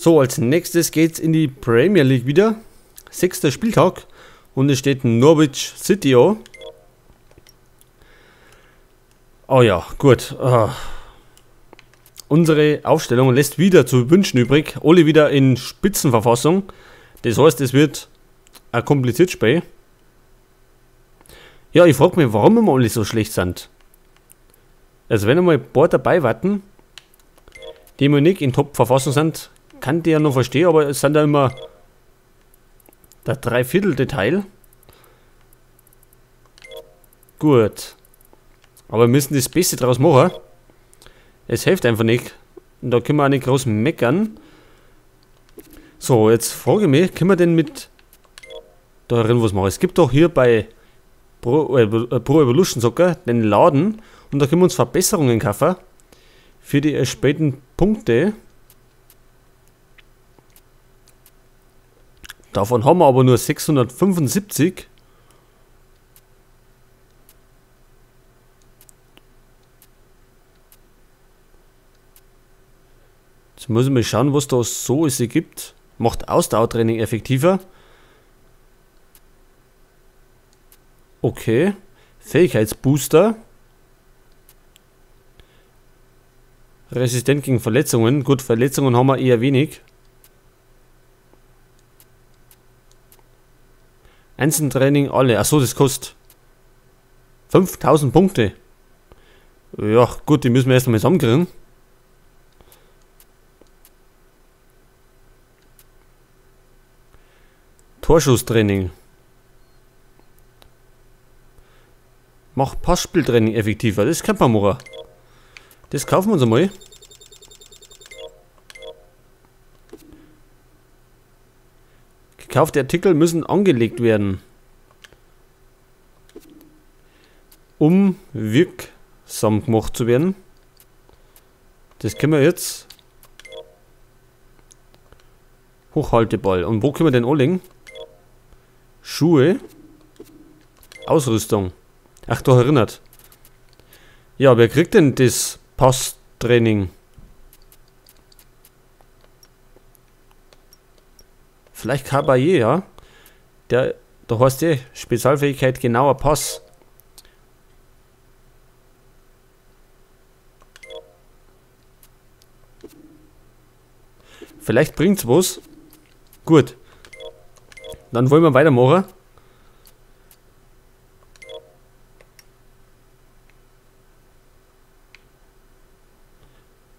So, als nächstes geht's in die Premier League wieder. 6. Spieltag. Und es steht Norwich City an. Oh ja, gut. Unsere Aufstellung lässt wieder zu wünschen übrig. Alle wieder in Spitzenverfassung. Das heißt, es wird ein kompliziertes Spiel. Ja, ich frag mich, warum wir alle so schlecht sind. Also wenn einmal ein paar dabei warten, die wir nicht in Top-Verfassung sind, kann die ja noch verstehen, aber es sind ja immer der Dreiviertel-Detail. Gut. Aber wir müssen das Beste draus machen. Es hilft einfach nicht. Und da können wir auch nicht groß meckern. So, jetzt frage ich mich, können wir denn mit da drin was machen? Es gibt doch hier bei Pro Evolution Soccer den Laden und da können wir uns Verbesserungen kaufen für die erspähten Punkte. Davon haben wir aber nur 675. Jetzt muss ich mal schauen, was da so es gibt. Macht Ausdauertraining effektiver. Okay. Fähigkeitsbooster. Resistent gegen Verletzungen. Gut, Verletzungen haben wir eher wenig. Einzeltraining alle. Achso, das kostet 5000 Punkte. Ja, gut, die müssen wir erst einmal zusammenkriegen. Torschusstraining. Macht Passspieltraining effektiver. Das kann man machen. Das kaufen wir uns einmal. Gekaufte Artikel müssen angelegt werden, um wirksam gemacht zu werden. Das können wir jetzt. Hochhalteball. Und wo können wir den anlegen? Schuhe. Ausrüstung. Ach, da erinnert. Ja, wer kriegt denn das Passtraining? Vielleicht Caballé, ja. Der, da heißt die Spezialfähigkeit genauer Pass. Vielleicht bringt's was. Gut. Dann wollen wir weitermachen.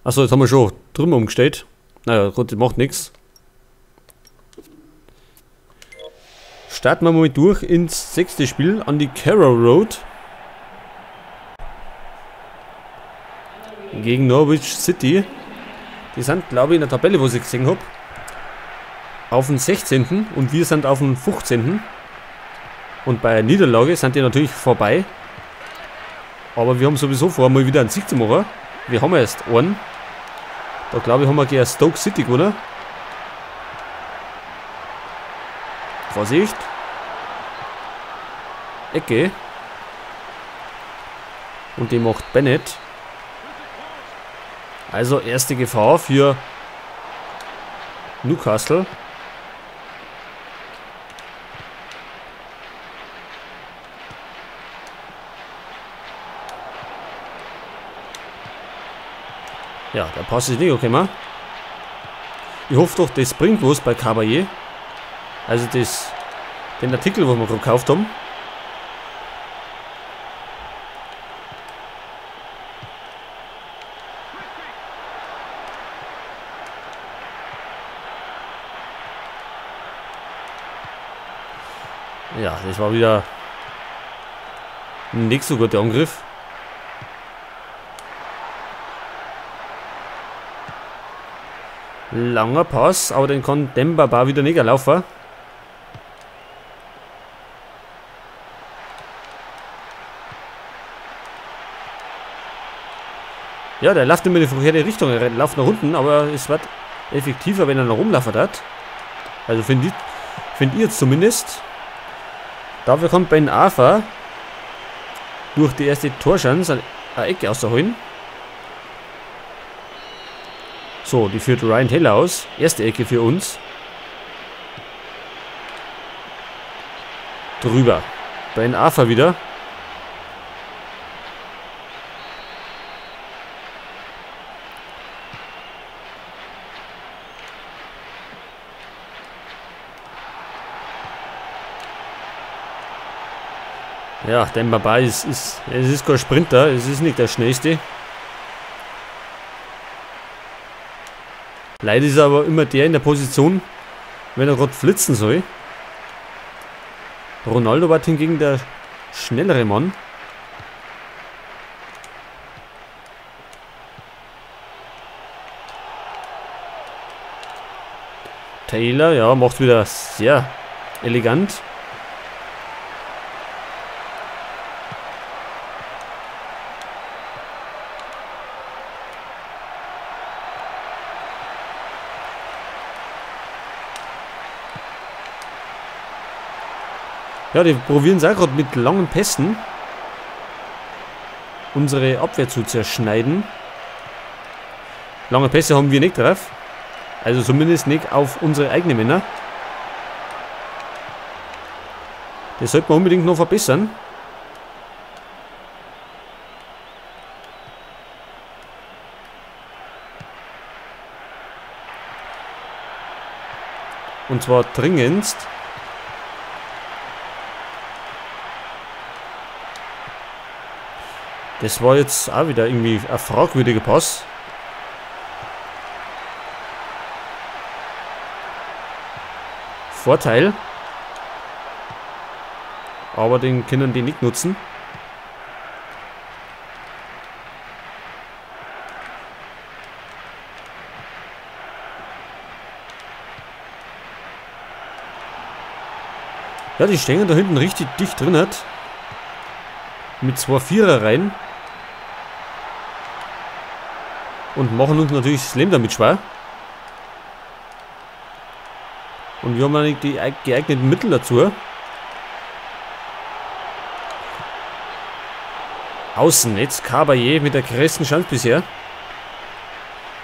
Achso, jetzt haben wir schon drüben umgestellt. Naja, gut, das macht nichts. Starten wir mal durch ins 6. Spiel an die Carrow Road. Gegen Norwich City. Die sind, glaube ich, in der Tabelle, was ich gesehen habe, auf dem 16. und wir sind auf dem 15. Und bei Niederlage sind die natürlich vorbei. Aber wir haben sowieso vor, mal wieder einen Sieg zu machen. Wir haben erst einen. Da glaube ich, haben wir gegen Stoke City gewonnen. Vorsicht. Ecke. Und die macht Bennett. Also erste Gefahr für Newcastle. Ja, der Pass ist nicht okay, man. Ich hoffe doch, das bringt was bei Caballé. Also das, den Artikel, den wir gerade gekauft haben. Ja, das war wieder nicht so guter Angriff. Langer Pass, aber den kann Demba Ba wieder nicht laufen. Ja, der läuft immer in die verkehrte Richtung. Er läuft nach unten, aber es wird effektiver, wenn er nach rumlaufen hat. Also finde ich jetzt zumindest. Dafür kommt Ben Arfa durch die erste Torschance eine Ecke rauszuholen. So, die führt Ryan Taylor aus. Erste Ecke für uns. Drüber. Ben Arfa wieder. Ja, Demba Ba es ist kein Sprinter, es ist nicht der schnellste. Leider ist er aber immer der in der Position, wenn er gerade flitzen soll. Ronaldo war hingegen der schnellere Mann. Taylor, ja, macht wieder sehr elegant. Ja, die probieren es auch gerade mit langen Pässen, unsere Abwehr zu zerschneiden. Lange Pässe haben wir nicht drauf. Also zumindest nicht auf unsere eigenen Männer. Das sollte man unbedingt noch verbessern. Und zwar dringendst. Das war jetzt auch wieder irgendwie ein fragwürdiger Pass. Vorteil. Aber den können die nicht nutzen. Ja, die stehen da hinten richtig dicht drin hat. Mit zwei Vierer rein. Und machen uns natürlich das Leben damit schwer. Und wir haben auch nicht die geeigneten Mittel dazu. Außennetz, Caballé mit der größten Chance bisher.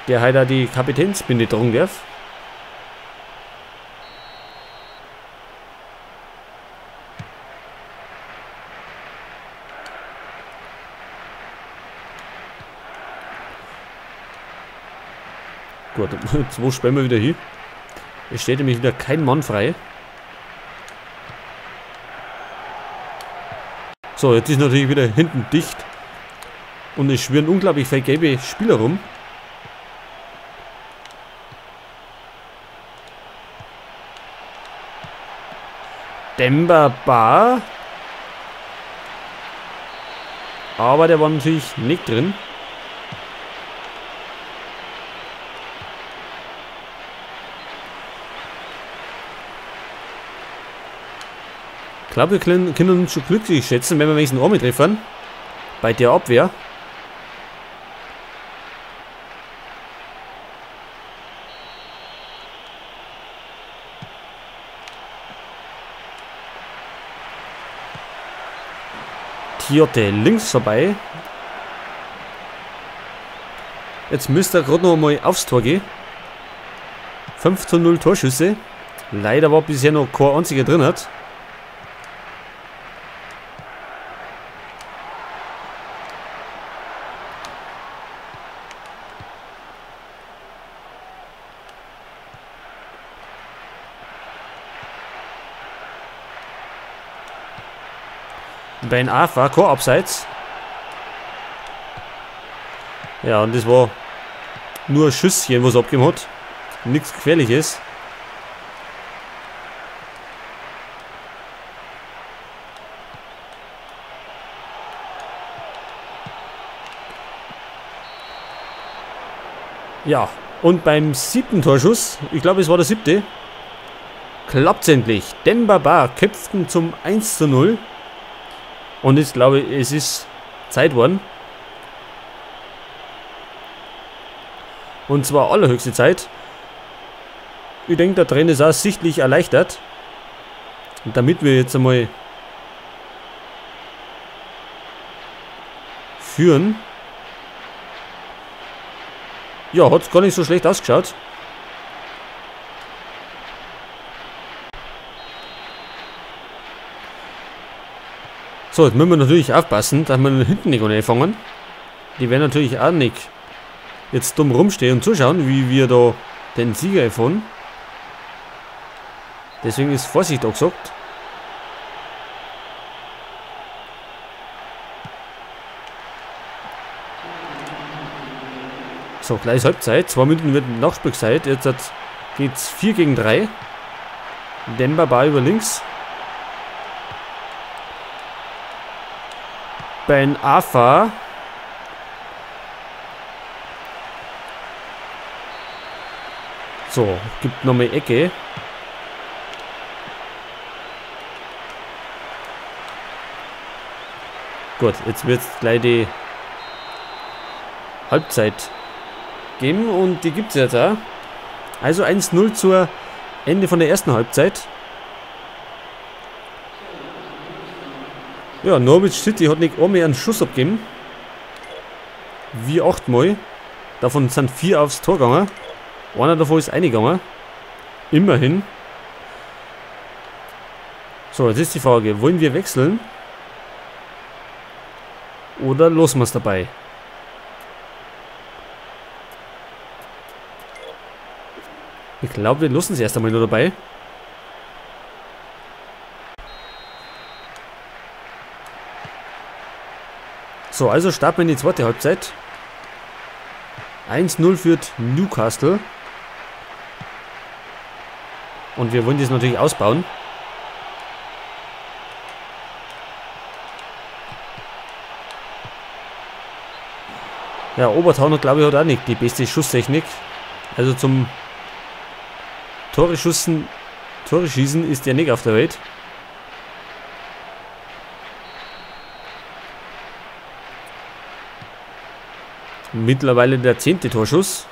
Der heute auch die Kapitänsbinde tragen darf. Gut, wo spielen wir wieder hin? Es steht nämlich wieder kein Mann frei. So, jetzt ist natürlich wieder hinten dicht. Und es schwirren unglaublich viele gelbe Spieler rum. Demba Ba. Aber der war natürlich nicht drin. Ich glaube, wir können uns schon glücklich schätzen, wenn wir wenigstens auch mitreffen. Bei der Abwehr. Tiote links vorbei. Jetzt müsste er gerade noch einmal aufs Tor gehen. 5:0 Torschüsse. Leider war bisher noch kein einziger drin hat. Ben Arfa, kein Abseits. Ja, und das war nur ein Schüsschen, was er abgegeben hat. Nichts Gefährliches. Ja, und beim 7. Torschuss, ich glaube es war der 7., klappt es endlich. Demba Ba köpften zum 1:0. Und ich glaube, es ist Zeit geworden. Und zwar allerhöchste Zeit. Ich denke, der Trainer ist auch sichtlich erleichtert. Und damit wir jetzt einmal führen. Ja, hat gar nicht so schlecht ausgeschaut. So, jetzt müssen wir natürlich aufpassen, dass wir hinten nicht anfangen. Die werden natürlich auch nicht jetzt dumm rumstehen und zuschauen, wie wir da den Sieger erfahren. Deswegen ist Vorsicht auch gesagt. So, gleich Halbzeit. 2 Minuten wird Nachspielzeit. Jetzt geht's 4 gegen 3. Demba Ba über links. Ben Arfa. So, gibt nochmal Ecke. Gut, jetzt wird es gleich die Halbzeit geben und die gibt es jetzt auch. Also 1-0 zur Ende von der ersten Halbzeit. Ja, Norwich City hat nicht einmal einen Schuss abgegeben. Wie 8 Mal. Davon sind 4 aufs Tor gegangen. Einer davon ist eingegangen. Immerhin. So, jetzt ist die Frage, wollen wir wechseln? Oder lassen wir es dabei? Ich glaube, wir lassen es erst einmal nur dabei. So, also starten wir in die zweite Halbzeit. 1-0 führt Newcastle. Und wir wollen das natürlich ausbauen. Ja, Obertauner, glaube ich, hat auch nicht die beste Schusstechnik. Also zum Tore schießen ist der nicht auf der Welt. Mittlerweile der 10. Torschuss.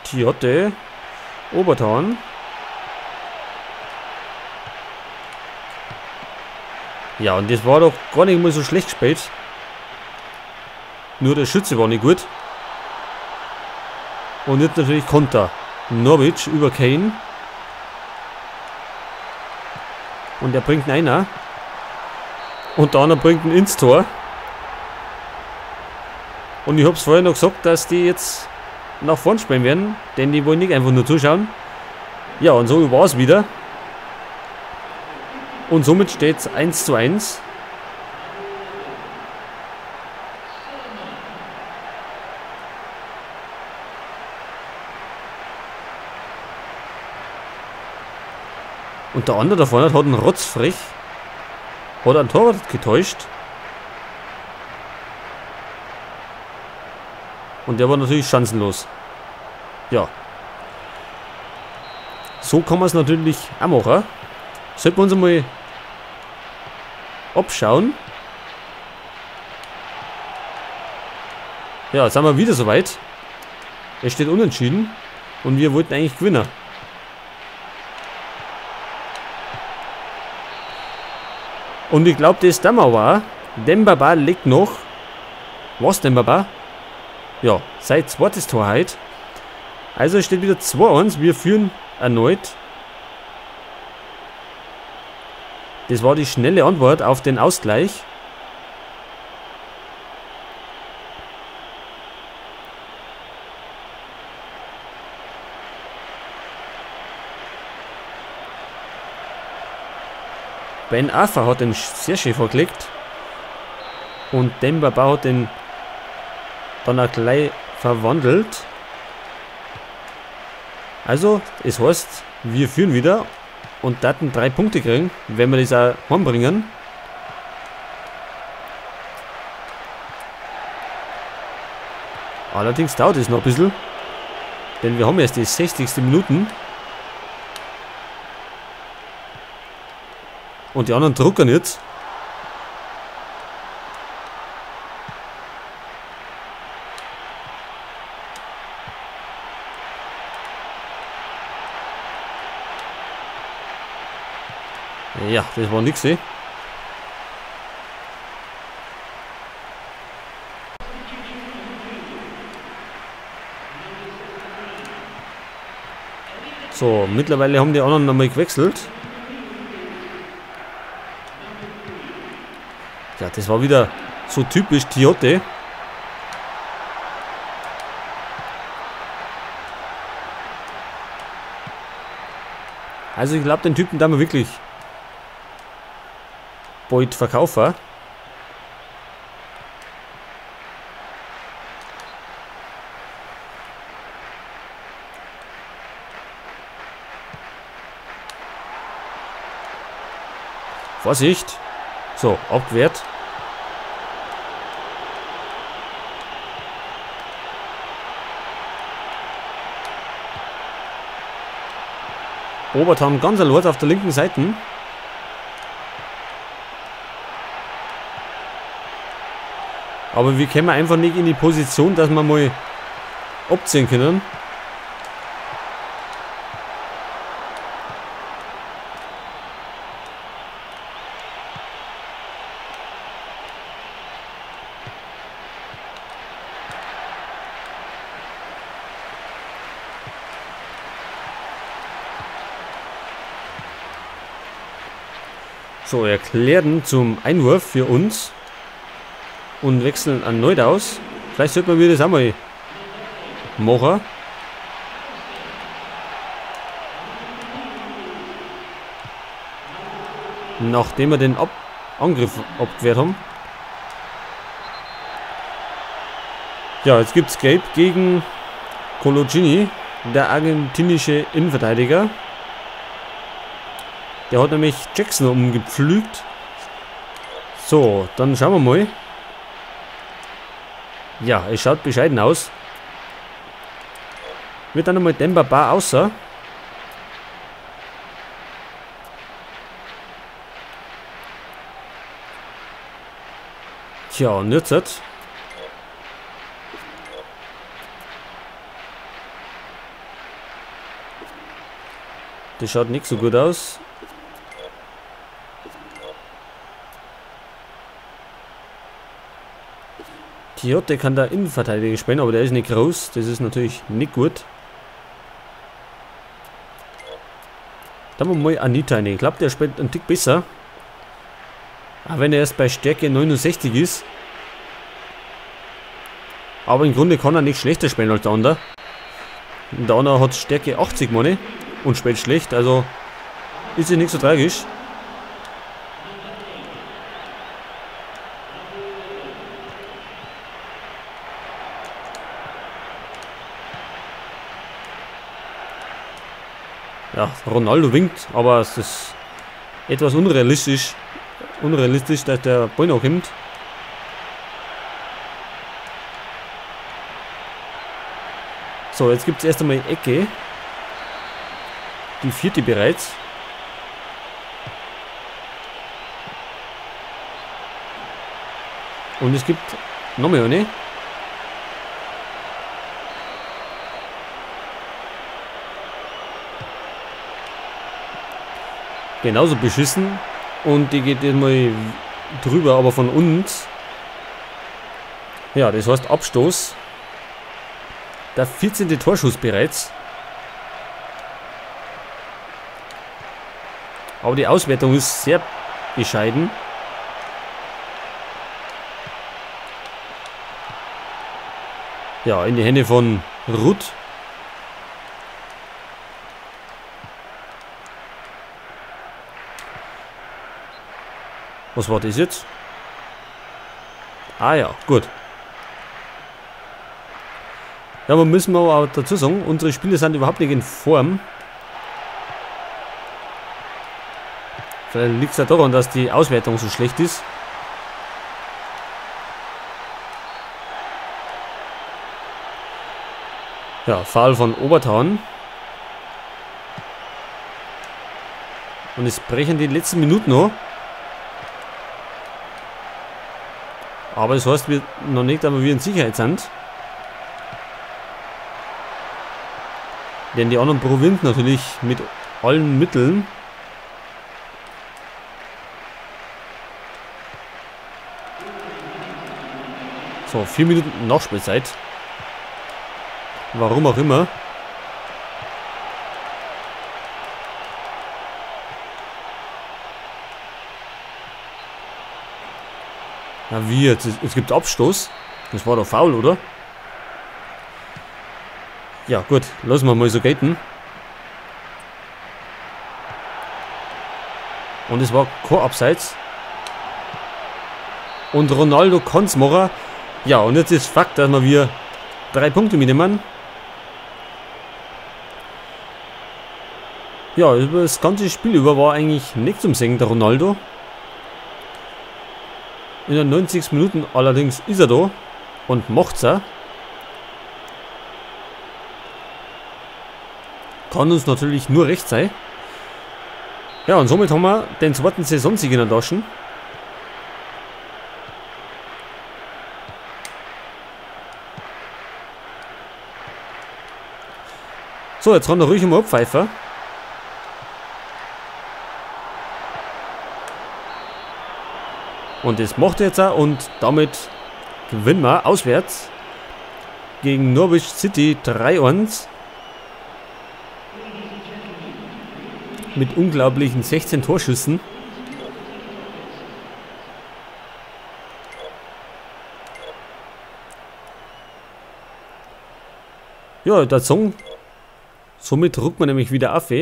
Tiote, Obertan. Ja, und das war doch gar nicht mal so schlecht gespielt. Nur der Schütze war nicht gut. Und jetzt natürlich Konter. Norwich über Kane. Und er bringt einen einer. Und der andere bringt ihn ins Tor. Und ich hab's vorher noch gesagt, dass die jetzt nach vorn spielen werden, denn die wollen nicht einfach nur zuschauen. Ja, und so war es wieder. Und somit steht es 1:1. Und der andere da vorne hat einen rotzfrech, hat einen Torwart getäuscht. Und der war natürlich chancenlos. Ja. So kann man es natürlich auch machen. Sollten wir uns einmal abschauen. Ja, jetzt sind wir wieder soweit. Es steht unentschieden. Und wir wollten eigentlich gewinnen. Und ich glaube, das da war. Demba Ba legt noch. Was, Demba Ba? Ja, sein zweites Tor heute. Also es steht wieder 2-1. Wir führen erneut. Das war die schnelle Antwort auf den Ausgleich. Ben Arfa hat den sehr schön vorgelegt. Und Demba Ba hat den dann auch gleich verwandelt. Also, es heißt, wir führen wieder und daten 3 Punkte kriegen, wenn wir das auch heimbringen. Allerdings dauert es noch ein bisschen, denn wir haben erst die 60. Minuten. Und die anderen drucken jetzt. Ja, das war nix, eh? So, mittlerweile haben die anderen nochmal gewechselt. Ja, das war wieder so typisch Tiote. Also ich glaube, den Typen da mal wirklich bald verkaufen. Vorsicht. So, abgewehrt. Obertan ganz allein auf der linken Seite. Aber wir kommen einfach nicht in die Position, dass wir mal abziehen können. So, erklären zum Einwurf für uns und wechseln erneut aus. Vielleicht sollten wir das auch mal machen. Nachdem wir den Angriff abgewehrt haben. Ja, jetzt gibt es Gelb gegen Coloccini, der argentinische Innenverteidiger. Der hat nämlich Jackson umgepflügt. So, dann schauen wir mal. Ja, es schaut bescheiden aus. Wird dann nochmal Demba Ba außer. Tja, und jetzt. Das schaut nicht so gut aus. Tiote kann da Innenverteidiger spielen, aber der ist nicht groß. Das ist natürlich nicht gut. Da haben wir mal Anita rein. Ich glaube, der spielt einen Tick besser. Auch wenn er erst bei Stärke 69 ist. Aber im Grunde kann er nicht schlechter spielen als der andere. Der andere hat Stärke 80, meine ich, und spielt schlecht, also ist es nicht so tragisch. Ja, Ronaldo winkt, aber es ist etwas unrealistisch, dass der Ball noch kommt. So, jetzt gibt es erst einmal Ecke. Die vierte bereits. Und es gibt nochmal eine. Genauso beschissen. Und die geht jetzt mal drüber, aber von uns. Ja, das heißt Abstoß. Der 14. Torschuss bereits. Aber die Auswertung ist sehr bescheiden. Ja, in die Hände von Ruth. Was war das jetzt? Ah ja, gut. Ja, aber müssen wir aber dazu sagen, unsere Spieler sind überhaupt nicht in Form. Vielleicht liegt es ja daran, dass die Auswertung so schlecht ist. Ja, Foul von Obertan. Und es brechen die letzten Minuten noch. Aber das heißt wir noch nicht, aber wir in Sicherheit sind. Denn die anderen probieren natürlich mit allen Mitteln. So, 4 Minuten Nachspielzeit. Warum auch immer. Na wie jetzt? Es gibt Abstoß. Das war doch faul, oder? Ja gut, lassen wir mal so gelten. Und es war kein Abseits. Und Ronaldo kann's machen. Ja, und jetzt ist Fakt, dass wir 3 Punkte mitnehmen. Ja, das ganze Spiel über war eigentlich nicht zum Singen, der Ronaldo. In den 90. Minuten allerdings ist er da und macht's auch. Kann uns natürlich nur recht sein. Ja, und somit haben wir den zweiten Saisonsieg in der Tasche. So, jetzt kann er ruhig mal abpfeifen. Und das macht er jetzt auch und damit gewinnen wir auswärts gegen Norwich City 3-1. Mit unglaublichen 16 Torschüssen. Ja, der Song. Somit rückt man nämlich wieder auf,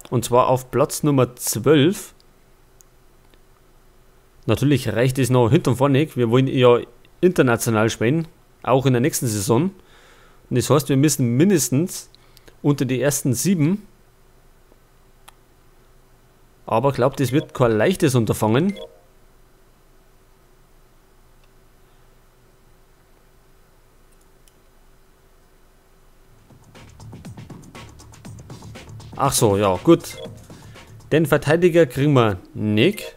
und zwar auf Platz Nummer 12. Natürlich reicht es noch hinten und vorne nicht. Wir wollen ja international spielen, auch in der nächsten Saison. Und das heißt, wir müssen mindestens unter die ersten 7. Aber ich glaube, das wird kein leichtes Unterfangen. Ach so, ja, gut. Den Verteidiger kriegen wir nicht.